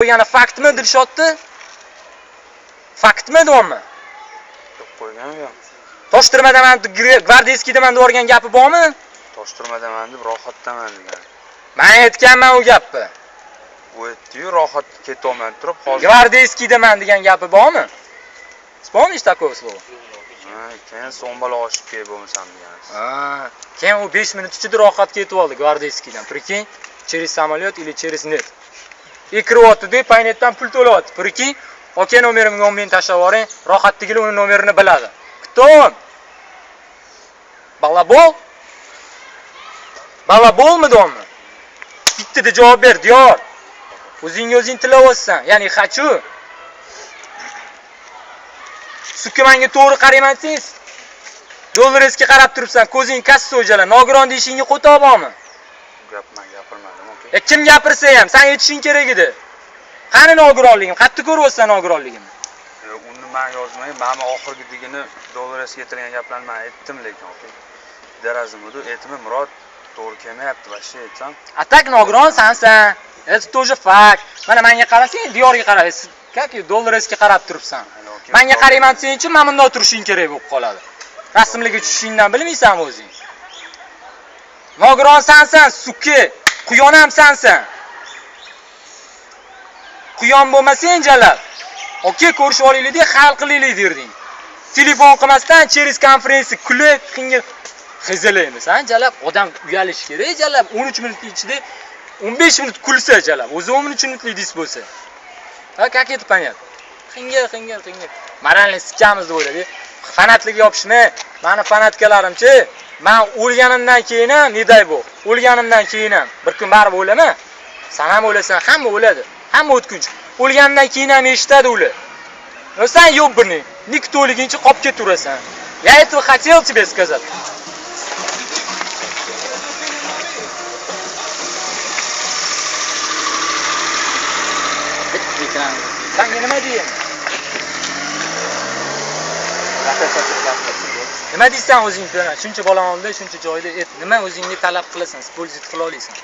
qo'ygani faktmi, Dilshodni? Faktmi deyapman? Deb qo'ygan u ham. Toshtirmadaman, Gvardeyskiydaman deb yuborgan gapi bormi? Toshtirmadaman deb rohatdaman degan. Men aytganman u gapni. U aytdi-yu, rohat ketyapman turib hozir. Gvardeyskiydaman degan gapi bormi? Вспомнишь такое слово? Ha, keyin so'mbala oshib kel bo'lmasam degan. Ha, keyin u 5 minut ichida rohatga ketib oldi Gvardeyskiydan. Прикинь, через самолет или через нет. И kiryapti-da, Paynetdan pul to'layapti. Прикинь, aka nomerimga 10 ming tashlab yuboring, rohatdagilar uni nomerini biladi. Кто он? Балабол? Балаболmi deyapman? Bittada javob ber, Diyor. O'zingga o'zing tilayapsan. Ya'ni хочу. Сука menga to'g'ri qarayman desangiz, Dollaresga qarab turibsan, ko'zing kassa o'jala. Nogiron deyishingga qo'toq bormi? Bu gap men gapirmadim, aka. E kim gapirsa ham, san aytishing kerak edi. Qani nogironligim? Qayerda ko'ryapsan nogironligimni? Uni men yozmay, mana oxirgi degini Dollaresga yetilgan gaplarni men aytdim lekin, aka. Derazimda aytimi Murod to'g'ri kelmayapti, вообще aytsam. А так nogiron sansan. Это тоже факт. Mana menga qarasang, Diyorga qara. Как Dollaresga qarab turibsan. Menga qarayman desangchi, mana bundoq turishing kerak bo'lib qoladi. Rasmlarga tushishingdan bilmaysanmi o'zing? Nogiron sansan, сука. Quyon ham sansan. Quyon bo'lmasang jalab. Okey, ko'rishib olaylik deb hal qilaylik derding. Telefon qilmasdan через konferensiya kulib, qinga xizilaymisan, jalab. Odam uyalishi kerak, jalab. 13 minut ichida 15 minut kulsa jalab. O'zi 13 minutlik dis bo'lsa. Ha, как это понятно? Qingil, qingil, qingil. Моральный sikkamiz deb o'yladi. Fanatlikka yopishma. Mani fanatkalarimchi, men o'lganimdan keyin ham, не дай бог, o'lganimdan keyin ham bir kun baribir o'laman. San ham o'lasan, hamma o'ladi. Hamma o'tkinchi. O'lganimdan keyin ham eshitadi ular. Но san ёбаный, никто o'lguncha qolib ketaverasan. Я этого хотел тебе сказать. Sanga nima deyin? Nima deysan o'zing bilan? Shuncha bola oldida, shuncha joyda et. Nima o'zingga talab qilasan, использовать qila olasan?